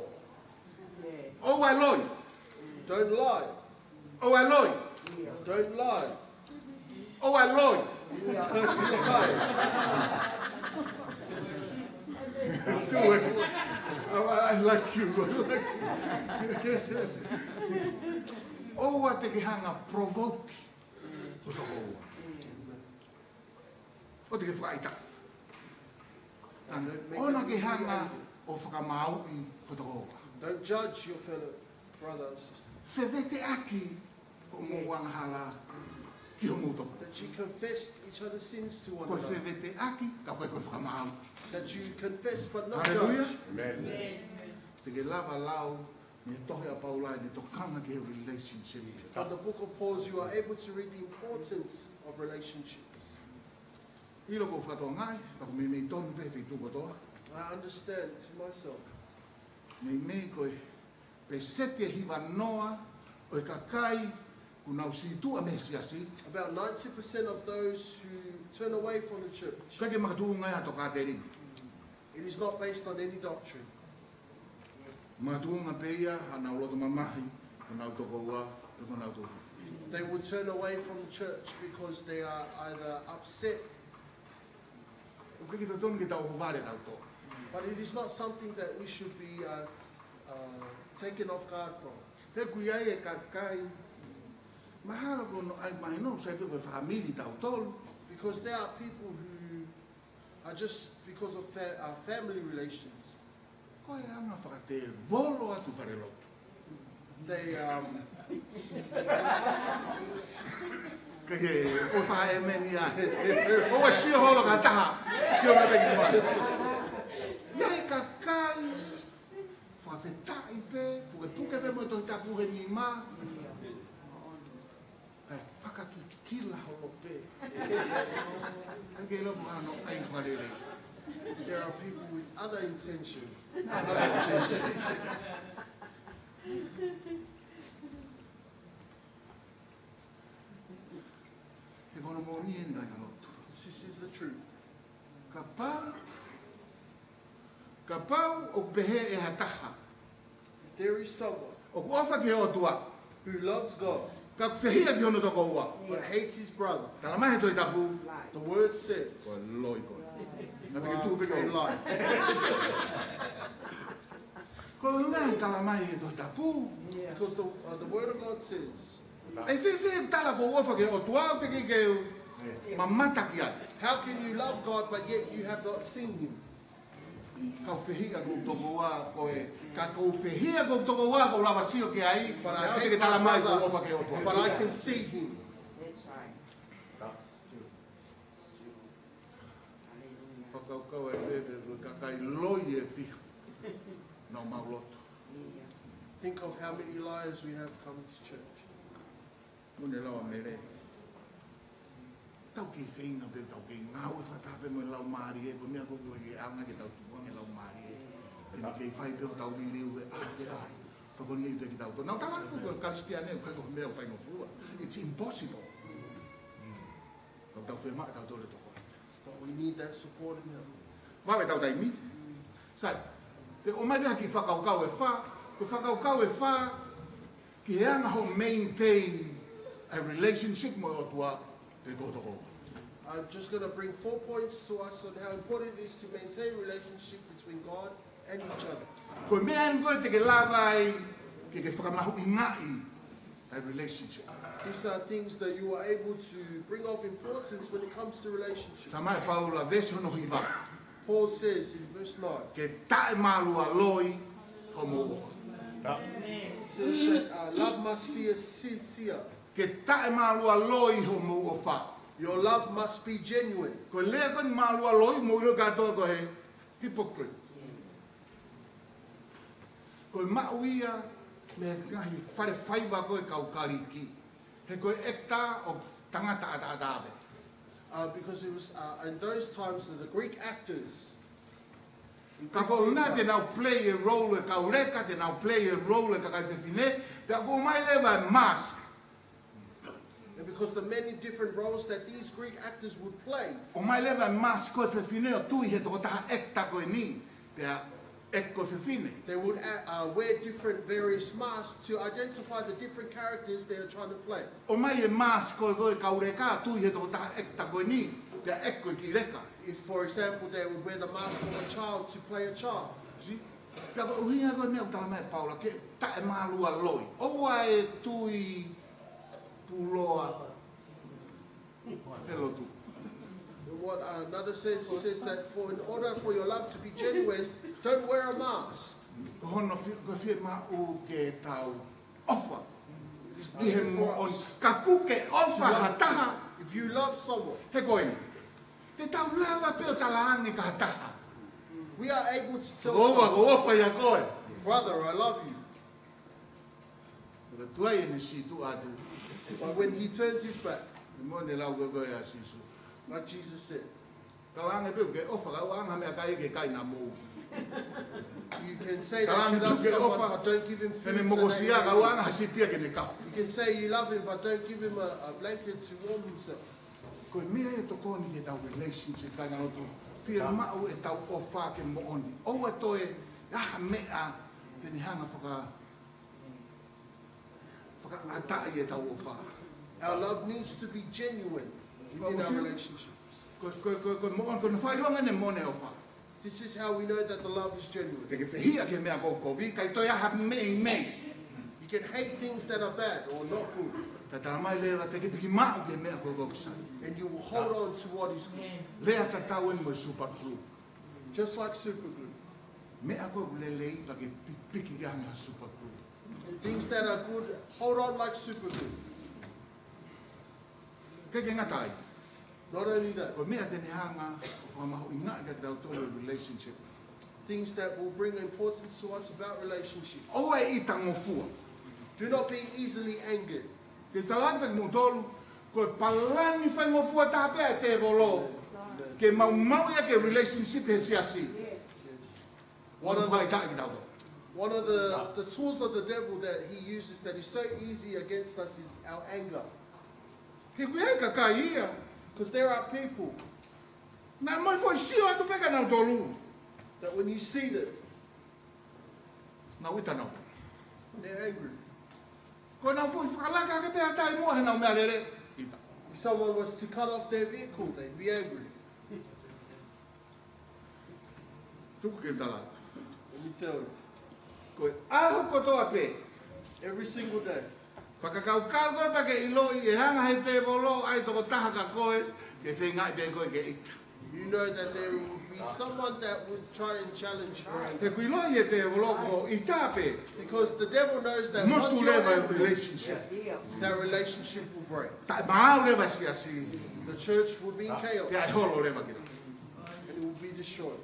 ʻOua ʻe loi. Don't lie. ʻOua ʻe loi. Don't lie. ʻOua ʻe loi. Don't lie. It's still working. I, I like you. I like you. ʻOua te ke hanga ʻo provoke ho tokoua. ʻOua te ke fakaʻitaʻi. ʻOua te ke hanga ʻo fakamāuʻi ho tokoua. Don't judge your fellow brother or sister. Feveteʻaki hoʻomou angahala ki homou tokoua. That you confess each other's sins to one another. Ko e feveteʻaki, ka ko e, ko e fakamāuʻi. That you confess but not judge. Hallelujah. Amen. Te ke lava lau mei he tohi ʻa Paula ʻene tokanga ki he relationship. From the book of Paul's, you are able to read the importance of relationships. ʻIlo ʻoku ou fakatokangaʻi, ka ʻoku meimei tonu pē he feituʻu kotoa. I understand to myself. Meimei ko e pēseti ʻe hivanoa ʻo e kakai ʻoku nau sītuʻa mei he siasi. About ninety percent of those who turn away from the church, ʻikai ke makatuʻunga ia ʻi ha tokāteline. It is not based on any doctrine. Makatuʻunga pē ia ʻi haʻanau loto mamahi ki honau tokoua, pe ko honau tokoua. They will turn away from the church because they are either upset. ʻOku ʻikai ke totonu ke tau ʻohovale ʻa tautolu. But it is not something that we should be uh, uh, taken off guard from. He ʻoku ʻi ai e kakai, mahalo ko hono ʻai mahino, sai pē ko e fāmili ʻa tautolu. Because there are people who are just because of fa- uh, family relations. Ko e anga fakatēvolo atu fale lotu. They, um, Ke ke ʻofa ʻemeni ai. ʻOua ʻe sio holo ki ha taha. Sio mai pē ki muʻa. ʻI ai e kakai fakafetaʻi pē, pukepuke pē mo e Tohi Tapu he nima. Kae fakakikila holo pē. ʻIkai ke ʻilo pe ko e hā hono ʻai fakalelei. There are people with other intentions. Other intentions. He ko hono moʻoni eni, kāinga lotu. This is the truth. Kapau, kapau ʻoku pehē ʻe ha taha, if there is someone ʻoku ʻofa ki he ʻOtua, who loves God, ka ʻoku fehiʻa ki hono tokoua, but hates his brother, talamai he Tohi Tapu, the word says, ko e loi koe. Naʻa pē ke tuʻu pē ke ʻo lie. Ko e ʻuhinga he talamai he Tohi Tapu. Because the, uh, the word of God says, ʻe fēfē tala ko e ʻofa ki he ʻOtua ʻoku teʻeki ke mamata ki ai? How can you love God but yet you have not seen him? Ka ʻoku fehiʻa ki hoku tokoua ko e, ka ʻoku fehiʻa ki hoku tokoua ʻoku ou lava sio ki ai, but I hate my brother, ka ʻoku teʻeki ke talamai ko e ʻofa ki he ʻOtua. But I can see him. That's right. Fakakaukau ʻa e meʻa ko e kakai loi ʻe fiha naʻa mau lotu. Think of how many liars we have come to church. Mo ne lau ʻa Mele. Tau kei feinga pē, tau kei ngāue fakataha pē mo e Laumālie, ko e meʻa ko ē ʻoku ʻikai ke ʻaonga ke tau tupu ange he Laumālie. Ke ne kei fai pē ʻo tau liliu pē, ʻa, ke ʻa. Tokoni pē kitautolu. Nau tala atu ko e Kalisitiane, ʻikai ko e meʻa ʻoku faingofua. It's impossible. Tau tau fema, tau tole toko. But we need that support in them. Vave tau taimi. Sai, te ʻomai pē ha kiʻi fakakaukau ʻe fā, ko e fakakaukau ʻe fā, ki he anga hoʻo maintain a relationship mo e ʻOtua pe ko ho tokoua. I'm just gonna bring four points to us on how important it is to maintain relationship between God and each other. Ko e meʻa eni ko ē te ke lava ai ke ke fakamahuʻingaʻi a relationship. These are things that you are able to bring of importance when it comes to relationship. Talamai ʻe Paula, veesi hono hiva. Paul says in verse nine, ke taʻemālualoi hoʻomou ʻofa. Says that, uh, love must be a sincere. Ke taʻemālualoi hoʻomou ʻofa. Your love must be genuine. Ko e lea ko eni mālualoi, mou ʻilo kātoa ko e hypocrite. Ko e maʻu ia mei he ngaahi fale faiva ko ē ʻa e kau Kalisi. He ko e actor ʻoku tangata ʻataʻatā pē. Uh, because it was, uh, in those times, the Greek actors, in Greek theatre, ka ko e ʻuhinga te nau play e role ʻo e kau leka, te nau play e role ʻo e kakai fefine, pea ʻoku ʻomai leva e mask. And because the many different roles that these Greek actors would play, ʻomai leva e mask ʻo e fefine ʻo tui he tokotaha actor ko eni, pea ʻeke ko e fefine. They would, uh, uh, wear different various masks to identify the different characters they are trying to play. ʻOmai e mask ko ē ʻo e kau leka, tui he tokotaha actor ko eni, pea ʻeke ko e kiʻi leka. If, for example, they would wear the mask of a child to play a child. See? Pea ko e ʻuhinga ko e meʻa ʻoku talamai ʻe Paula, ke taʻemālualoi. ʻOua ʻe tui puloa he lotu. What another says, he says that for, in order for your love to be genuine, don't wear a mask. Ko hono fi-, ko e fiemaʻu ke tau ʻofa. It is needed for us. ʻI he moʻoni, kapau ʻoku ke ʻofa ha taha, if you love someone, he ko eni. Te tau lava pē ʻo talaange ki ha taha, we are able to tell someone, ʻoua, ʻoku ou ʻofa ʻia koe. Brother, I love you. Ka tuai ʻene situʻa atu. But when he turns his back, mo ne lau ko ē ʻa Sīsū, like Jesus said, talaange pē ʻoku ke ʻofa, ka ʻoua ʻe ʻoange ha meʻakai ke kai naʻa mou. You can say that you love someone, but don't give him food so that he can eat. Talaange pē ʻoku ke ʻofa, ʻene mokosia, ka ʻoua ʻe ʻoange ha sipi ia ke ne kafu. You can say you love him, but don't give him a, a blanket to warm himself. Ko e meʻa ia ʻoku tokoni ki heʻetau relationship, kāinga lotu. Fiemaʻu ʻetau ʻofa ke moʻoni. ʻOua toe ʻi ai ha meʻa te ne hanga ʻo faka-, fakaʻataʻi ʻetau ʻofa. Our love needs to be genuine within our relationships. Ko, ko, ko, ko e moʻoni, ko hono fakaʻilonga ʻeni e moʻoni e ʻofa. This is how we know that the love is genuine. Te ke fehiʻa ki he meʻa ʻoku kovi, ʻikai toe ʻi ai ha meimei. You can hate things that are bad or not good. Ka talamai leva te ke piki maʻu ki he meʻa ʻoku sai. And you will hold on to what is good. Lea tatau ʻeni mo e super glue. Just like super glue. Meʻa ʻoku lelei, pea ke pi-, piki ki ai ha super glue. Things that are good, hold on like super glue. ʻIkai ke ngata ai. Not only that, ko e meʻa te ne hanga ʻo fakamahuʻingaʻi kiate kitautolu e relationship. Things that will bring importance to us about relationship. ʻOua ʻe ʻitangofua. Do not be easily angered. Ke tala atu kiate kimoutolu, ko e palani faingofua taha pē ʻa e tēvolo Ke maumauʻi ʻaki e relationship he siasi. One of the, one of the, the tools of the devil that he uses that is so easy against us is our anger. He kuia ka kai ia. Because there are people, naʻa mo e foʻi sio atu pē kia nautolu, that when you see them, nau ʻita nau. They're angry. Ko ʻenau foʻi fakalaka ke pea tai muʻa he nau meʻalele, ʻita. If someone was to cut off their vehicle, they'd be angry. Tuku ke tala. Let me tell you. Ko e ʻaho kotoa pē, every single day, fakakaukau koe pea ke ʻiloʻi ʻe hanga he tēvolo ʻa e tokotaha kia koe ke feingaʻi pē koe ke ʻita. You know that there will be someone that would try and challenge you. He ʻoku ʻiloʻi ʻe he tēvolo ko e ʻita pē, because the devil knows that once you're angry, that relationship will break. Taʻemaau leva e siasi. The church will be in chaos. Pea ʻe holo leva ki. And it will be destroyed.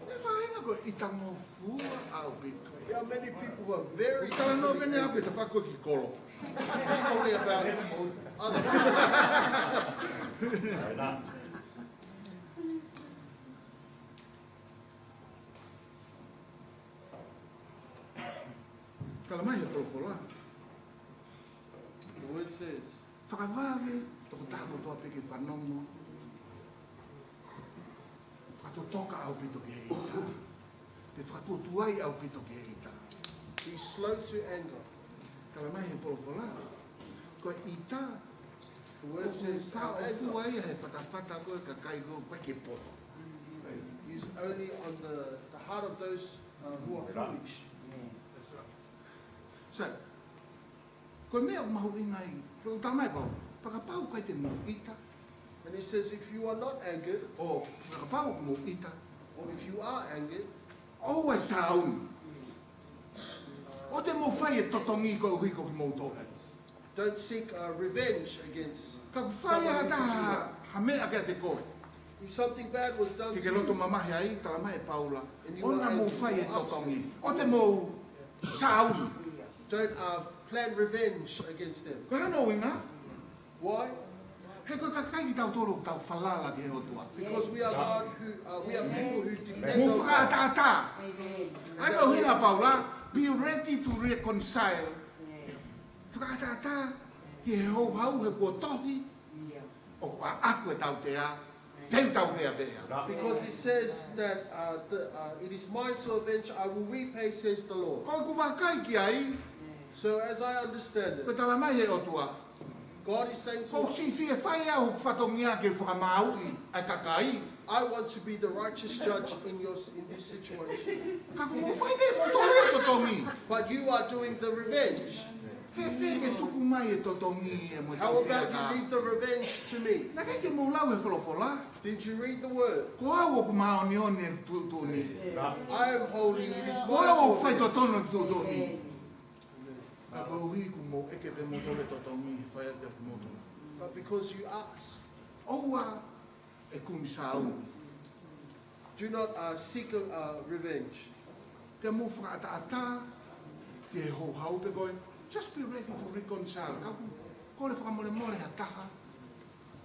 Ko e faʻahinga ko e ʻita ngofua ʻaupito. There are many people who are very easily angry. Talanoa pē ʻeni ʻaupito, fakakolo. Just talking about other people. Talamai he folofola. The word says, fakavave tokotaha kotoa pē ke fanongo. Fakatotoka ʻaupito ki he ʻita. Pea fakatuotuai ʻaupito ki he ʻita. Be slow to anger. Talamai he folofola, ko e ʻita, the word says, ʻoku ʻuhinga ia he fatafata ko e kakai ko e poto. Is only on the, the heart of those, uh, who are foolish. So, ko e meʻa ʻoku mahuʻinga ai, ko e talamai ʻe Paula, pea kapau ʻoku ʻikai te mou ʻita. And he says, if you are not angered, ʻo kapau ʻoku mou ʻita, or if you are angered, ʻoua ʻe sāuni. ʻOua te mou fai e totongi koeʻuhi ko kimoutolu. Don't seek, uh, revenge against someone who did you wrong. Kapau ʻe fai ha taha ha meʻa kiate koe, if something bad was done to you, ke ke loto mamahi ai, talamai ʻe Paula, and you are angry, ʻoua naʻa mou fai e totongi. ʻOua te mou sāuni. Don't, uh, plan revenge against them. Ko e hā hono ʻuhinga? Why? He ko e kakai kitautolu ʻoku tau falala ki he ʻOtua. Because we are God who, uh, we are people who depend on God. Mou fakaʻataʻatā. Amen. ʻA ia ko e ʻuhinga ʻa Paula, be ready to reconcile. Fakaʻataʻatā ki he houhau he kuo tohi, ʻoku ʻaʻaku e tautea, te u tautea pē au. Because he says that, uh, the, uh, it is mine to avenge, I will repay, says the Lord. Ko ʻeku vakai ki ai, so as I understand it, ko e talamai he ʻOtua, God is saying to us, ʻoku ou fie fai au ʻeku fatongia ke fakamāuʻi ʻa e kakai. I want to be the righteous judge in your, in this situation. Ka ʻoku mou fai pē moutolu e totongi. But you are doing the revenge. Fēfē ke tuku mai e totongi ʻe mo e tautea? How about you leave the revenge to me? Naʻe ʻikai ke mou lau he folofola? Did you read the word? Ko au ʻoku māʻoniʻoni e tuʻutuʻuni. I am holy, it is mine to avenge. Ko au ʻoku fai totonu e tuʻutuʻuni. Ka koeʻuhi kuo mou ʻeke pē moutolu e totongi, fai atu kimoutolu. But because you ask. ʻOua ʻe kumi sāuni. Do not, uh, seek a, uh, revenge. Pea mou fakaʻataʻatā ki he houhau pē ko ē. Just be ready to reconcile. Ka ʻoku kole fakamolemole ha taha,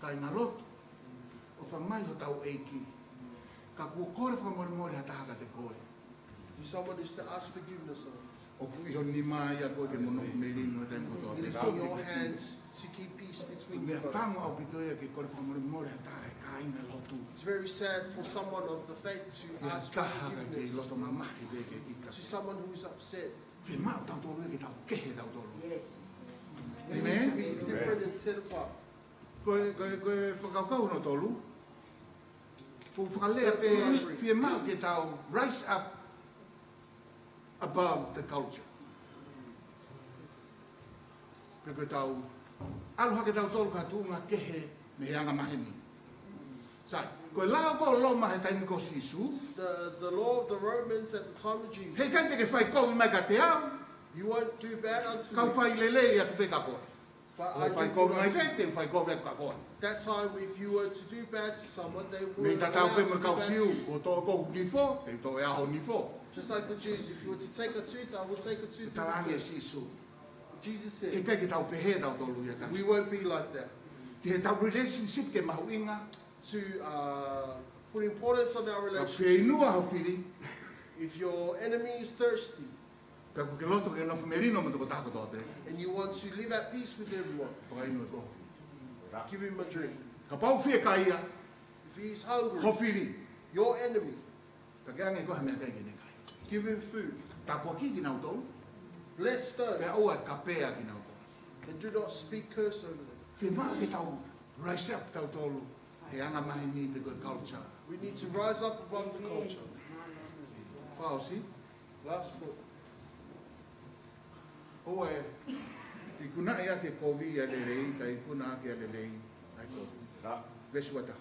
kāingalotu, ʻofa mai hotau ʻEiki. Ka ʻoku kole fakamolemole ha taha kiate koe, if someone is to ask forgiveness of us, ʻoku ʻi ho nima ia koe ke mo nofo melino he taimi kotoa pē. It is in your hands to keep peace between you both. Meʻa pango ʻaupito ia ke kole fakamolemole ha taha he kāingalotu. It's very sad for someone of the faith to ask for forgiveness, ha taha ka ke loto mamahi pē ke ʻita, to someone who is upset. Ke maʻu tautolu ia ke tau kehe tautolu. Yes. Amen. We need to be different and set apart. Ko e, ko e, ko e fakakaukau hono tolu. Ko e fakalea pē, fiemaʻu ke tau rise up above the culture. Pea ke tau ʻalu hake tautolu ki ha tuʻunga kehe mei he anga maheni. Sai, ko e lao ko ē ʻo Loma he taimi ko Sīsū, the, the law of the Romans at the time of Jesus, heʻikai te ke fai kovi mai kiate au, you won't do bad unto me, kau fai lelei atu pē kia koe. But I do good unto you. Ko e fai kovi mai fē, te u fai kovi atu kia koe. That time, if you were to do bad to someone, they would allow you to do bad to you. Mei tatau pē mo e kau Siu, ko e toʻo ʻe koe ho nifo, te u toʻo ʻe au ho nifo. Just like the Jews, if you were to take a tooth, I will take a tooth in return. Talaange ʻe Sīsū, Jesus said, heʻikai ke tau pehē tautolu ia kia Sīsū. We won't be like that. Ki heʻetau relationship ke mahuʻinga. To uh, put importance on our relationship. Ka ʻoku fieinua ho fili. If your enemy is thirsty, Ka ʻoku ke loto ke nofo melino mo e tokotaha kotoa pē, and you want to live at peace with everyone, fakainu e kofi. Give him a drink. Kapau ʻoku fiekaia, if he is hungry, ho fili, your enemy, ka ke ʻange ko ha meʻakai ke ne kai. Give him food. Tāpuakiʻi kinautolu. Bless those. Pea ʻoua ʻe kapea kinautolu. And do not speak curse over them. Ke maʻu ke tau rise up tautolu he anga maheni pe ko e culture. We need to rise up above the culture. Fakaʻosi. Last point. ʻOua ʻe ikunaʻi ʻaki e kovi ʻa e lelei, ka ikuna ʻaki ʻa e lelei ʻa e kovi. Veesi uataha.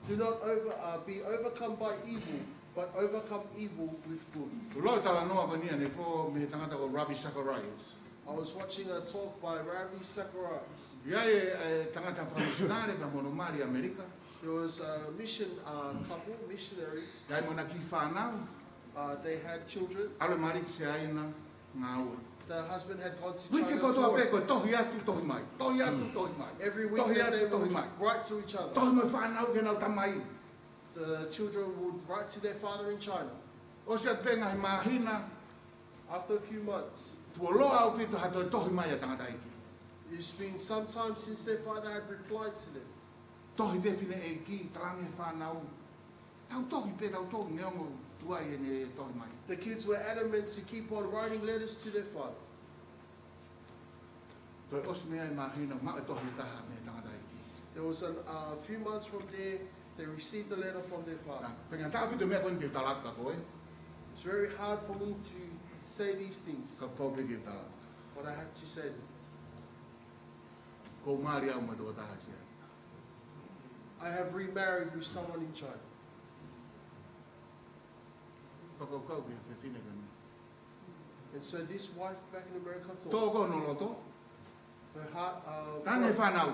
Do not over, uh, be overcome by evil, but overcome evil with good. Kuo u talanoa ko eni ʻanepō mei he tangata ko Ravi Zacharias. I was watching a talk by Ravi Zacharias. ʻI ai e, e tangata fakamisinale pea mo hono mali ʻi ʻAmelika. There was a mission uh, couple, missionaries. ʻI ai mo ʻena kiʻi fānau. Uh, they had children. ʻAlu e mali ki Siaina ngāue. The husband had gone to China to work. Uike kotoa pē ko e tohi atu, tohi mai. Tohi atu, tohi mai. Every week tohi atu, they would write to each other. Tohi mai fānau ki heʻenau tamai. The children would write to their father in China. ʻOsi atu pē ngaahi māhina. After a few months, fuoloa ʻaupito ha toe tohi mai ʻa e tangataʻeiki. It's been some time since their father had replied to them. Tohi pē fineʻeiki, talaange fānau. Tau tohi pē, tau tohi, neongo tuai ʻene tohi mai. The kids were adamant to keep on writing letters to their father. Toe ʻosi mei ai e māhina, maʻu e tohi ʻe taha mei he tangataʻeiki. There was a uh, few months from there, they received a letter from their father. Faingataʻa ʻaupito e meʻa ko eni ke u tala atu kia koe. It's very hard for me to say these things, ka ʻoku pau pē ke u tala atu. But I have to say them. Kuo u mali au mo e tokotaha ʻi Siaina. I have remarried with someone in China. Fakakaukau ki he fefine ko eni. And so this wife back in America thought, tō ko hono loto. Her heart, uh, broke. Talaange fānau.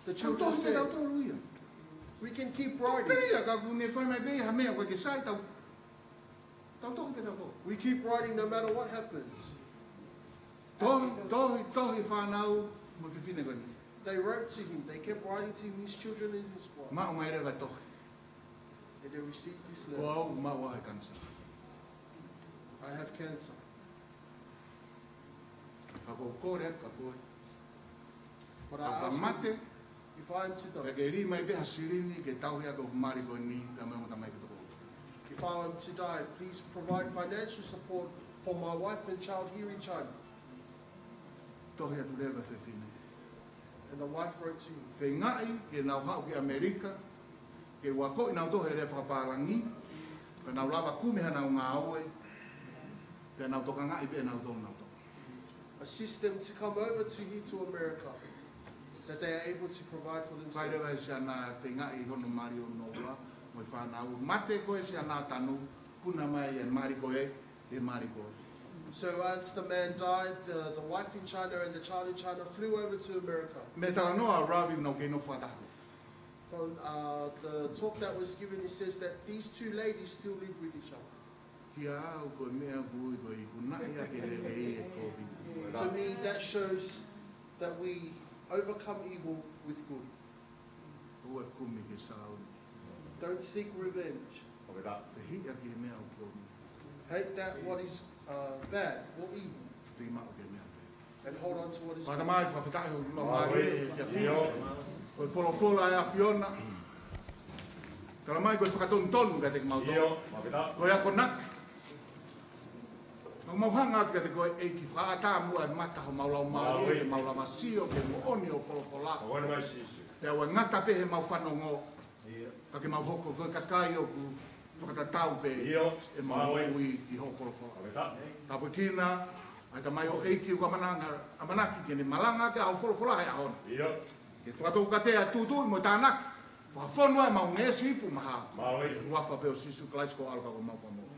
The children said, tau tohi pē tautolu ia. We can keep writing. Pē ia, ka ʻoku ne fai mai pē ia ha meʻa ʻoku ʻikai ke sai, tau, tau tohi pē tautolu. We keep writing no matter what happens. Tohi, tohi, tohi fānau mo e fefine ko eni. They wrote to him. They kept writing to him, his children and his wife. Maʻu mai leva e tohi. And they received this letter. Ko au, maʻu au he kanisā. I have cancer. Ka ʻoku ou kole atu kia koe. But I ask you, kapau ʻoku ke mate, if I am to die, ke ke lī mai pē ha silini ke tauhi ʻaki hoku mali ko eni, pea mo e ongo tamai ke toko. If I am to die, please provide financial support for my wife and child here in China. Tohi atu leva e fefine. And the wife wrote to him. Feingaʻi ke nau haʻu ki ʻAmelika, ke u akoʻi kinautolu he lea fakapālangi, pea nau lava kumi haʻanau ngāue, pea nau tokangaʻi pē ʻe nautolu kinautolu. Assist them to come over to here to America, that they are able to provide for themselves. Fai leva ʻe he siana feingaʻi hono mali ʻo noa, mo e fānau. Mate ko ē siana tanu, ikuna mai e mali ko ē, he mali ko ē. So once the man died, the, the wife in China and the child in China flew over to America. Mei he talanoa ʻa Ravi naʻa nau kei nofo fakataha. From uh, the talk that was given, it says that these two ladies still live with each other. Kiate au ko e meʻa ʻoku ui ko e ikunaʻi ʻaki e lelei e kovi. To me, that shows that we overcome evil with good. ʻOua ʻe kumi ke sāuni. Don't seek revenge. Fehiʻa ki he meʻa ʻoku kovi. Hate that what is uh, bad or evil. Pea maʻu ki he meʻa pē. And hold on to what is good. Fakatamai, fakafetaʻi ʻoku laumālie ʻEiki ʻa e ʻAfiona. Ko e folofola ʻa e ʻAfiona. Talamai ko e fakatonutonu kiate kimautolu. Ko e akonaki. Mau hanga atu kiate koe ʻEiki, fakaʻatā muʻa e mata homau laumālie, ke mau lava sio ki he moʻoni ʻo e folofola. Pea ʻoua ʻe ngata pē heʻemau fanongo, ka ke mau hoko ko e kakai ʻoku fakatatau pē ʻemau moʻui ki hoʻo folofola. Tāpuekina ʻa e tamaioʻeiki ʻoku ʻamanaki ke ne malanga ki hoʻo folofola he ʻaho ni. Ke fakatoukatea, tūtuuʻi mo tānaki. Fakafonu ʻemau ngeʻesi ipu maha. Huafa pē ʻo Sīsū Kalaisi ko e ʻAlo ka ko homau Fakamoʻui.